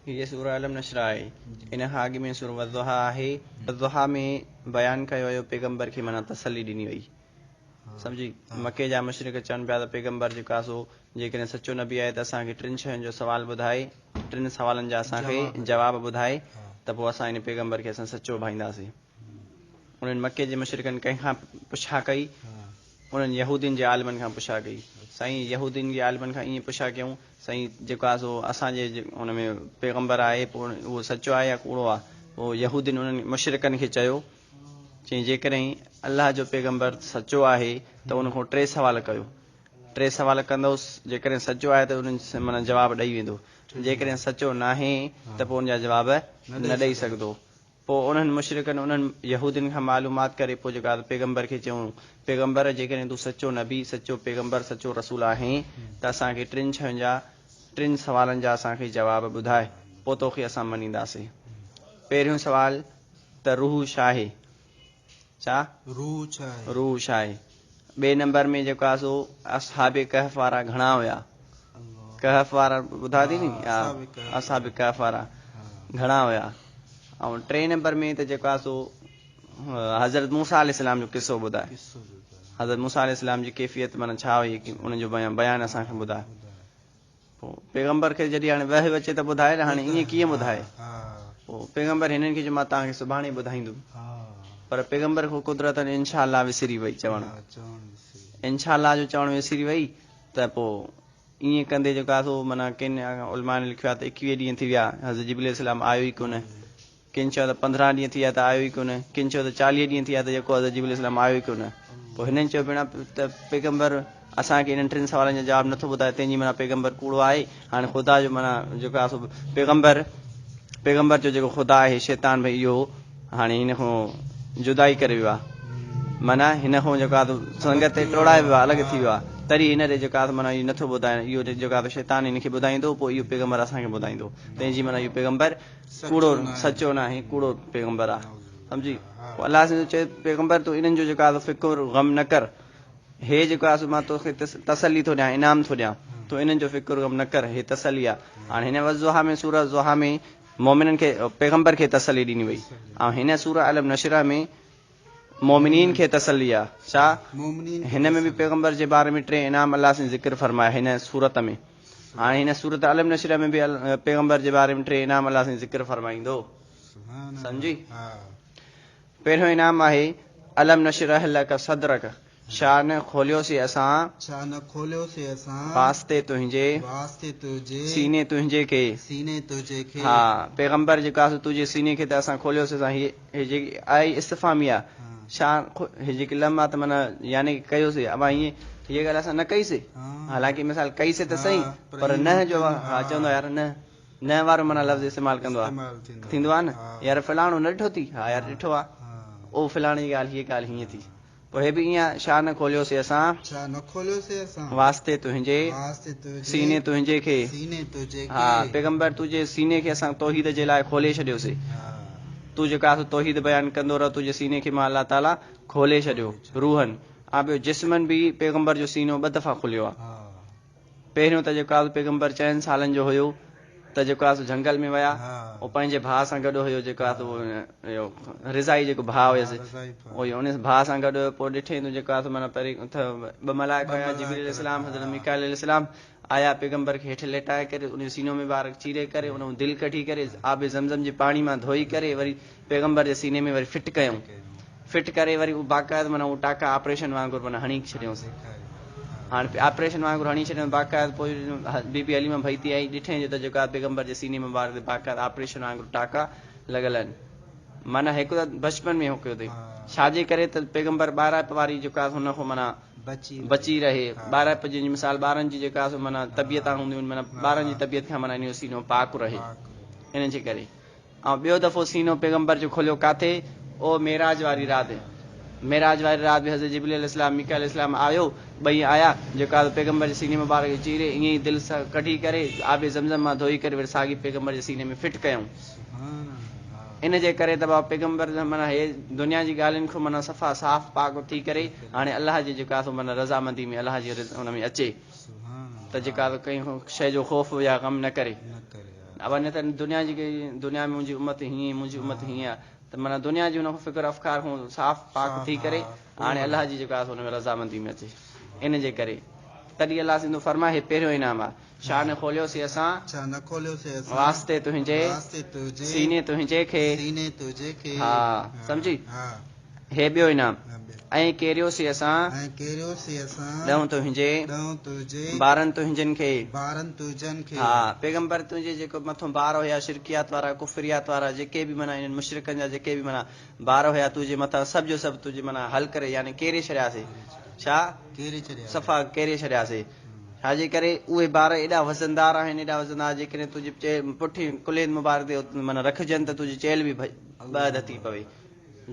هيء سورة الم نشرح آهي. ان کان اڳ ۾ سورة والضحيٰ آهي. والضحيٰ ۾ بيان ڪيو ويو پيغمبر کي معنيٰ تسلي ڏني وئي. سمجهي؟ مڪي جا مشرڪ چون پيا ته پيغمبر جيڪو آهي سو جيڪڏهن سچو نبي آهي ته اسان کي ٽن شين جو سوال ٻڌائي، ٽن سوالن جا اسان کي جواب ٻڌائي ته پوء اسان ان پيغمبر کي اسان سچو ڀائينداسين. انهن مڪي جي مشرڪن ڪنهن کان پڇا ڪئي؟ انهن يهودين جي عالمن کان پڇا ڪئي. سائين يهودين جي عالمن کان ائين پڇا ڪيائون، سائين جيڪو آهي سو اسان جي ان ۾ پيغمبر آهي پوء اهو سچو آهي يا ڪوڙو آهي؟ پوء يهودين انهن مشرڪن کي چيو، چيائين جيڪڏهن الله جو پيغمبر سچو آهي ته ان کان ٽي سوال ڪيو. ٽي سوال ڪندؤس، جيڪڏهن سچو آهي ته انهن معنيٰ جواب ڏئي ويندو، جيڪڏهن سچو ناهي ته پوء ان جا جواب نه ڏئي سگهندو. پوء انهن مشرڪن انهن يهودين کان معلومات ڪري پوء جيڪا پيغمبر کي چيائون، پيغمبر! جيڪڏهن تون سچو نبي، سچو پيغمبر، سچو رسول آهين ته اسان کي ٽن شين جا، ٽن سوالن جا اسان کي جواب ٻڌاء، پوء توکي اسان مڃينداسين. پهريون سوال ته روح ڇا آهي؟ ڇا؟ روح ڇا آهي؟ روح ڇا آهي؟ ٻئي نمبر ۾ جيڪو آهي سو اصحاب ڪهف وارا گهڻا هيا؟ ڪهف وارا ٻڌا ٿي ني؟ ها، اصحاب ڪهف وارا گهڻا هيا؟ ۽ ٽئين نمبر ۾ ته جيڪو آهي سو حضرت موسيٰ عليه السلام جو قصو ٻڌاء. حضرت موسيٰ عليه السلام جي ڪيفيت معنيٰ ڇا هئي ان جو بيان اسان کي ٻڌاء. پوء پيغمبر کي جڏهن هاڻي وحي اچي ته ٻڌائي نه هاڻي ائين ڪيئن ٻڌائي؟ پوء پيغمبر هنن کي چيو مان توهان کي سڀاڻي ٻڌائيندم. پر پيغمبر کان قدرتاً انشاء الله وسري وئي چوڻ. انشاء الله جو چوڻ وسري وئي ته پوء ائين ڪندي جيڪو آهي سو معنيٰ ڪن علماء لکيو آهي ته ايڪويهه ڏينهن ٿي ويا حضرت جبرئيل عليه السلام آيو ئي ڪونه. ڪن چيو ته 15 ڏينهن ٿي ويا ته آيو ئي ڪونه. ڪن چيو ته 40 ڏينهن ٿي ويا ته يڪو حضرت جبرئيل عليه السلام آيو ئي ڪونه. پوء هنن چيو ڀيڻا ته پيغمبر اسان کي انهن ٽن سوالن جا جواب نٿو ٻڌائي تنهن جي معنيٰ پيغمبر ڪوڙو آهي. هاڻي خدا جو معنيٰ جيڪو آهي سو پيغمبر پيغمبر جو جيڪو خدا آهي شيطان ڀئي اهو هاڻي هن کان جدائي ڪري ويو آهي. معنيٰ هن کان جيڪو آهي سو سنگت تي ٽوڙائي ويو آهي الڳ ٿي ويو آهي. تڏهن هن ڏي جيڪو آهي سو معنيٰ اهو نٿو ٻڌائي اهو جيڪو آهي سو شيطان هن کي ٻڌائيندو پوء اهو پيغمبر اسان کي ٻڌائيندو. تنهن جي معنيٰ اهو پيغمبر ڪوڙو سچو ناهي ڪوڙو پيغمبر آ سمجهي پوء الله سائين چئي پيغمبر تون انهن جو جيڪو آ فڪر غم نه ڪر هي جيڪو آ سو مان توکي تسلي ٿو ڏيان انعام ٿو ڏيان تون انهن جو فڪر غم نه ڪر هي تسلي آ هاڻي هن والضحيٰ ۾ سورة الضحيٰ ۾ مؤمنن کي پيغمبر کي تسلي ڏني وئي ۽ هن سورة الم نشرح ۾ مؤمنين کي تسلي آ ڇا هن ۾ به پيغمبر جي باري ۾ ٽي انعام الله سائين ذڪر فرمايا هن سورت ۾ هاڻي هن سورت الم نشرح ۾ به پيغمبر جي باري ۾ ٽي انعام الله سائين ذڪر فرمائيندو سمجهي پهريون انعام آهي الم نشرح لک صدرک ڇا نه کوليوسي اسان. ڇا نه کوليوسي اسان. واسطي تنهنجي. واسطي تنهنجي. سيني تنهنجي کي. سيني تنهنجي کي. ها پيغمبر جيڪو آهي سو تنهنجي سيني کي ته اسان کوليوسي اسان هي هي جيڪي آئي استفهاميه ڇا هي جيڪي لم آ ته معنيٰ يعني ڪيوسي ابا هيئن هيء ڳالهه اسان نه ڪئي سي حالانڪه مثال ڪئي سي ته صحيح پر نه جو ها چوندو يار نه نه وارو معنيٰ لفظ استعمال ڪندو آ ٿيندو آ نه يار فلاڻو نه ڏٺو ٿي ها يار ڏٺو آ او فلاڻي جي ڳالهه هيء ڳالهه هيئن ٿي. پوء هي به ائين ڇا نه کوليوسي اسان. ڇا نه کوليوسي اسان. واسطي تنهنجي. واسطي تنهنجي. سيني تنهنجي کي. سيني تنهنجي کي. ها پيغمبر تنهنجي سيني کي اسان توحيد جي لاء کولي ڇڏيوسي. تون جيڪو آهي سو توحيد بيان ڪندو رهه تنهنجي سيني کي مان الله تعاليٰ کولي ڇڏيو روحن ۽ ٻيو جسمن به پيغمبر جو سينو ٻه دفعا کليو آهي. پهريون ته جيڪو آهي پيغمبر چئن سالن جو هيو ته جيڪو آهي سو جهنگل ۾ ويا هو پنهنجي ڀاء سان گڏ هيو جيڪو آهي سو اهو رضائي جيڪو ڀاء هيس اهو ان ڀاء سان گڏ هيو پوء ڏٺئي ته جيڪو آهي سو معنيٰ پري ٻه ملائڪ آيا جبريل عليه السلام حضرت ميڪائيل عليه السلام آيا پيغمبر کي هيٺ ليٽائي ڪري ان جو سينو مبارڪ چيري ڪري ان دل ڪڍي ڪري آب زمزم جي پاڻي مان ڌوئي ڪري وري پيغمبر جي سيني ۾ وري فٽ ڪيائون فٽ ڪري وري اهو باقاعده معنيٰ اهو ٽاڪا آپريشن وانگر معنيٰ هڻي ڇڏيائونس. هاڻ آپريشن وانگر هڻي ڇڏيائونس باقاعده پوء بي بي حليمه ڀئي آئي ڏٺائين جو ته جيڪو آهي پيغمبر جي سيني مبارڪ تي باقاعده آپريشن وانگر ٽاڪا لڳل آهن. معنيٰ هڪ ته بچپن ۾ هو ڪيو اٿئي. ڇا جي ڪري ته پيغمبر ٻارائپ واري جيڪو آهي هن کان معنيٰ بچي رهي. ٻارائپ جي مثال ٻارن جي جيڪا آهي سو معنيٰ طبيعتان هونديون آهن معنيٰ ٻارن جي طبيعت کان معنيٰ ان جو سينو پاڪ رهي. ان جي ڪري. ۽ ٻيو دفعو سينو پيغمبر جو کليو ڪاٿي؟ او معراج واري رات. معراج واري رات به حضرت جبرئيل عليه السلام، ميڪائيل عليه السلام آيو، ٻئي آيا، جيڪو آ پيغمبر جي سيني مبارڪ کي چيري ائين ئي دل سان ڪڍي ڪري آب زمزم مان ڌوئي ڪري وري ساڳي پيغمبر جي سيني ۾ فٽ ڪيائون. ان جي ڪري ته بابا پيغمبر معنيٰ هي دنيا جي ڳالهين کان معنيٰ صفا صاف پاڪ ٿي ڪري هاڻي الله جي جيڪو آ سو معنيٰ رضامندي ۾ الله جي ان ۾ اچي ته جيڪا ڪنهن شيء جو خوف يا غم نه ڪري. ابا نه ته دنيا جي دنيا ۾ منهنجي امت هيئن منهنجي امت هيئن آهي ته معنيٰ دنيا جي هن کان فڪر افڪار کان صاف پاڪ ٿي ڪري هاڻي الله جي جيڪا آهي سو ان ۾ رضامندي ۾ اچي ان جي ڪري تڏهن الله سنڌو فرمائي هي پهريون انعام آهي ڇا نه کوليوسين اسان ڇا نه کوليوسين اسان واسطي تنهنجي واسطي تنهنجي سيني تنهنجي کي سيني تنهنجي کي ها سمجهي ها هي ٻيو انعام ها ٻيو. ۽ ڪيريوسين اسان ۽ ڪيريوسين اسان ڏهون تنهنجي ڏهون تنهنجي بارن تنهنجن کي بارن تنهنجن کي ها پيغمبر تنهنجي جيڪو مٿون بار هيا شرڪيات وارا ڪفريات وارا جيڪي به معنيٰ انهن مشرڪن جا جيڪي به معنيٰ بار هيا تنهنجي مٿان سڀ جو سڀ تنهنجي معنيٰ حل ڪري يعني ڪيري ڇڏياسين ڇا ڪيري ڇڏيا صفا ڪيري ڇڏياسين ڇا جي ڪري اهي بار ايڏا وزندار آهن ايڏا وزندار جيڪڏهن تنهنجي پٺي ڪلهي مبارڪ تي معنيٰ رکجن ته تنهنجي چيلهه به ٻه اڌ ٿي پوي.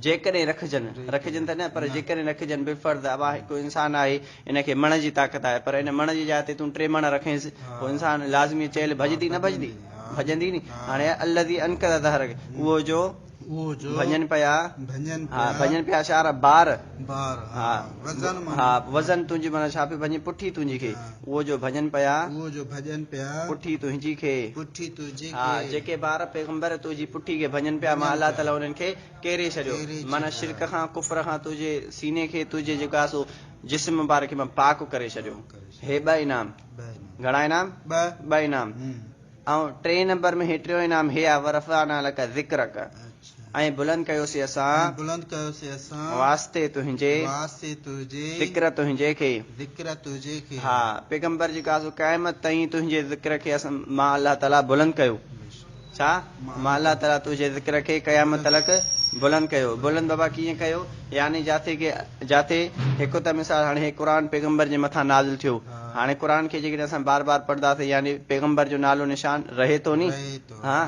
جيڪڏهن رکجن، رکجن ته نه پر جيڪڏهن رکجن بالفرض ابا هڪ انسان آهي ان کي مڻ جي طاقت آهي پر ان مڻ جي جاء تي تون ٽي مڻ رکينس پوء انسان لازمي چيلهه ڀڄندي نه ڀڄندي؟ ڀڄندي ني. هاڻي الذي انقض ظهرڪ اهو جو اهو جو ڀڃن پيا ڀڃن ها پيا ڀڃن پيا اشارا بار بار ها وزن معنيٰ ها وزن تنهنجي معنيٰ ڇا پيو ڀڃي پٺي تنهنجي کي اهو جو ڀڃن پيا اهو جو ڀڄن پيا پٺي تنهنجي کي پٺي تنهنجي ها کي جيڪي بار پيغمبر تنهنجي پٺي کي ڀڃن پيا مان الله تعاليٰ انهن کي ڪيري ڇڏيو ڪيري معنيٰ ڇڏيا. شرڪ کان ڪفر کان تنهنجي سيني کي تنهنجي جيڪو آهي سو جسم مبارڪ کي مان پاڪ ڪري ڇڏيو. ڪري ڇڏيو. هي ٻه انعام. ٻه انعام. گهڻا انعام؟ ٻه. ٻه انعام. ۽ ٽئين نمبر ۾ هي ٽيون انعام هي آهي ورفعنا لک ذڪرک ۽ بلند ڪيوسين اسان ۽ بلند ڪيوسين اسان واسطي تنهنجي واسطي تنهنجي ذڪر تنهنجي کي ذڪر تنهنجي کي ها پيغمبر جيڪو آهي سو قيامت تائين تنهنجي ذڪر کي اسان مان الله تعالي بلند ڪيو. ڇا مان الله تعاليٰ تنهنجي ذڪر کي قيامت تلڪ بلند ڪيو. بلند بابا ڪيئن ڪيو؟ يعني جاٿي ڪي جاٿي هڪ ته مثال هاڻي هي قرآن پيغمبر جي مٿان نازل ٿيو هاڻي قرآن کي جيڪڏهن اسان بار بار پڙهنداسين يعني پيغمبر جو نالو نشان رهي ٿو ني ها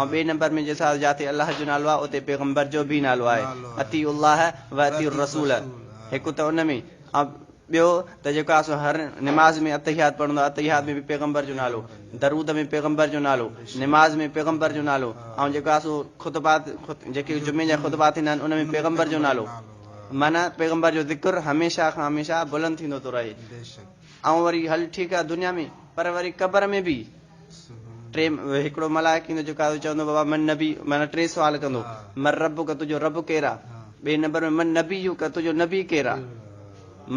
۽ ٻئي نمبر ۾ جيسا جاٿي الله جو نالو آهي اتي پيغمبر جو به نالو آهي اطيعوا الله و اطيعوا الرسول هڪ ته ان ۾ ۽ ٻيو ته جيڪو آهي سو هر نماز ۾ التحيات پڙهندو آهي، التحيات ۾ به پيغمبر جو نالو، درود ۾ پيغمبر جو نالو، نماز ۾ پيغمبر جو نالو ۽ جيڪو آهي سو خطبات جيڪي جمعي جا خطبا ٿيندا آهن ان ۾ پيغمبر جو نالو معنيٰ پيغمبر جو ذڪر هميشه کان هميشه بلند ٿيندو ٿو رهي ۽ وري هل ٺيڪ آهي دنيا ۾ پر وري قبر ۾ به ٽي هڪڙو ملائڪ ايندو جيڪو آهي چوندو بابا من نبي معنيٰ ٽي سوال ڪندو من ربک تنهنجو رب ڪير آهي ٻئي نمبر ۾ من نبيک تنهنجو نبي ڪير آهي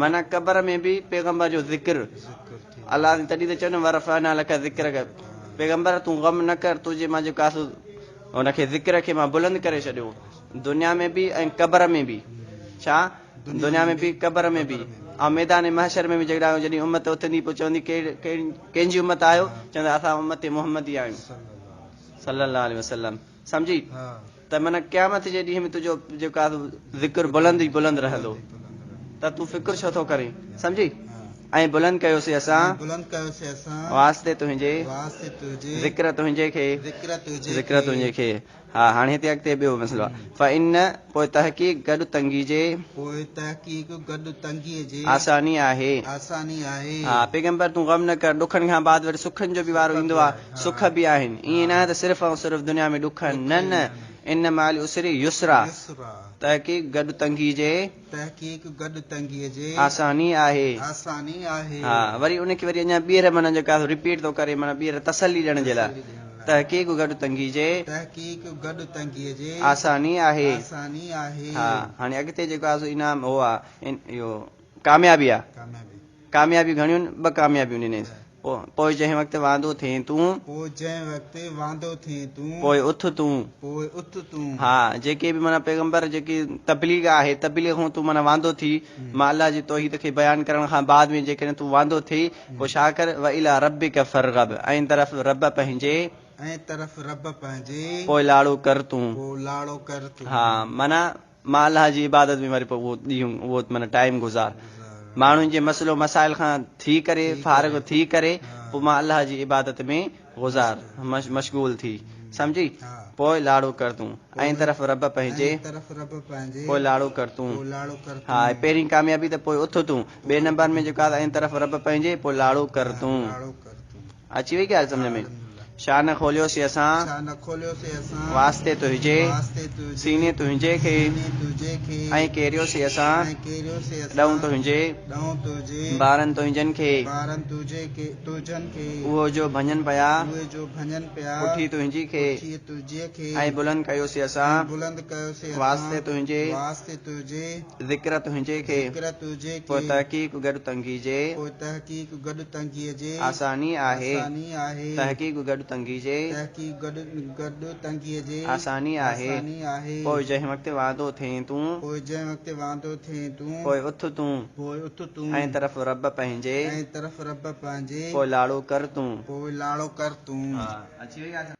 معنيٰ قبر ۾ به پيغمبر جو ذڪر الله تڏهن ته چون ورفعنا لک ذڪرک پيغمبر تون غم نه ڪر تنهنجي مان جيڪو آهي سو ان کي ذڪر کي مان بلند ڪري ڇڏيو دنيا ۾ به ۽ قبر ۾ به ڇا دنيا ۾ به قبر ۾ به ۽ ميدان محشر ۾ به جيڪڏهن جڏهن امت اٿندي پوء چوندي ڪنهن جي امت آهيو چوندا اسان امت محمدي آهيون صلي الله عليه وسلم سمجهي ته معنيٰ قيامت جي ڏينهن ۾ تنهنجو جيڪو آهي ذڪر بلند ئي بلند رهندو ته تون فڪر ڇو ٿو ڪرين سمجهي ۽ بلند ڪيوسين اسان بلند ڪيوسين اسان واسطي تنهنجي واسطي تنهنجي ذڪر تنهنجي کي ذڪر تنهنجي ذڪر تنهنجي کي ها هاڻي هتي اڳتي ٻيو مسئلو آهي فإن پوء تحقيق گڏ تنگي جي پوء تحقيق گڏ تنگي جي آساني آهي آساني آهي. ها پيغمبر تون غم نه ڪر ڏکن کان بعد وري سکن جو به وارو ايندو آهي سک به آهن ائين ناهي ته صرف ۽ صرف دنيا ۾ ڏک آهن نه نه ان مع العسر يسرا تحقيق گڏ تنگي جي تحقيق گڏ تنگي جي آساني آهي آساني آهي. ها وري ان کي وري اڃا ٻيهر معنيٰ جيڪا رپيٽ ٿو ڪري معنيٰ ٻيهر تسلي ڏيڻ جي لاء تحقيق گڏ تنگي جي تحقيق گڏ تنگي جي آساني آهي. آساني آهي. ها هاڻي اڳتي جيڪو آهي سو انعام اهو آهي اهو ڪاميابي آهي. ڪاميابي. ڪاميابيون گهڻيون آهن ٻه ڪاميابيون ڏنيس. پوء جنهن وقت واندو ٿئين تون. پوء جنهن وقت واندو ٿئين تون. پوء اٿ تون. پوء اٿ تون. ها جيڪي به معنيٰ پيغمبر جيڪي تبليغ آهي تبليغ کان تون معنيٰ واندو ٿي مان الله جي توحيد کي بيان ڪرڻ کان بعد ۾ جيڪڏهن تون واندو ٿي پوء ڇا ڪر والي ربک فارغب ۽ طرف رب پنهنجي. ۽ طرف رب پنهنجي. پوء لاڙو ڪر تون. پوء لاڙو ڪر تون. ها معنيٰ مان الله جي عبادت ۾ وري پوء اهو ڏينهن اهو معنيٰ ٽائيم گذار ماڻهن جي مسئلو مسائل کان ٿي ڪري فارغ ٿي ڪري پوء مان الله جي عبادت ۾ گذار مشغول ٿي سمجهي پوء لاڙو ڪر تون ۽ طرف رب پنهنجي پوء لاڙو ڪر تون ها پهرين ڪاميابي ته پوء اٿ تون ٻئي نمبر ۾ جيڪو آهي ۽ طرف رب پنهنجي پوء لاڙو ڪر تون اچي وئي ڳالهه سمجهه ۾ ڇا نه کوليوسين اسان. ڇا نه کوليوسين اسان. واسطي تنهنجي. واسطي تنهنجي. سيني تنهنجي کي. سيني تنهنجي کي. ۽ ڪيريوسين اسان. ۽ ڪيريوسين اسان. ڏئون تنهنجي. ڏئون تنهنجي. ٻارن تنهنجن کي. ٻارن تنهنجي کي تنهنجن کي. اهو جو ڀڃن پيا. اهي جو ڀڃن پيا. پٺي تنهنجي کي. پٺي تنهنجي کي. ۽ بلند ڪيوسين ۽ اسان. بلند ڪيوسين اسان. واسطي تنهنجي. واسطي تنهنجي. ذڪر تنهنجي کي. ذڪر تنهنجي پوء کي. تحقيق گڏ تنگي جي. پوء تحقيق گڏ تنگيء جي. آساني آهي. آساني آهي. تحقيق گڏ تنگي جي. تحقيق گڏ گڏ تنگيء جي. آساني آهي. آساني آهي. پوء جنهن وقت واندو ٿئين تون. پوء جنهن وقت واندو ٿئين تون. پوء اٿ تون. پوء اٿ تون. ۽ طرف رب پنهنجي. ۽ طرف رب پنهنجي. پوء لاڙو ڪر تون. پوء لاڙو ڪر تون. اچي وئي.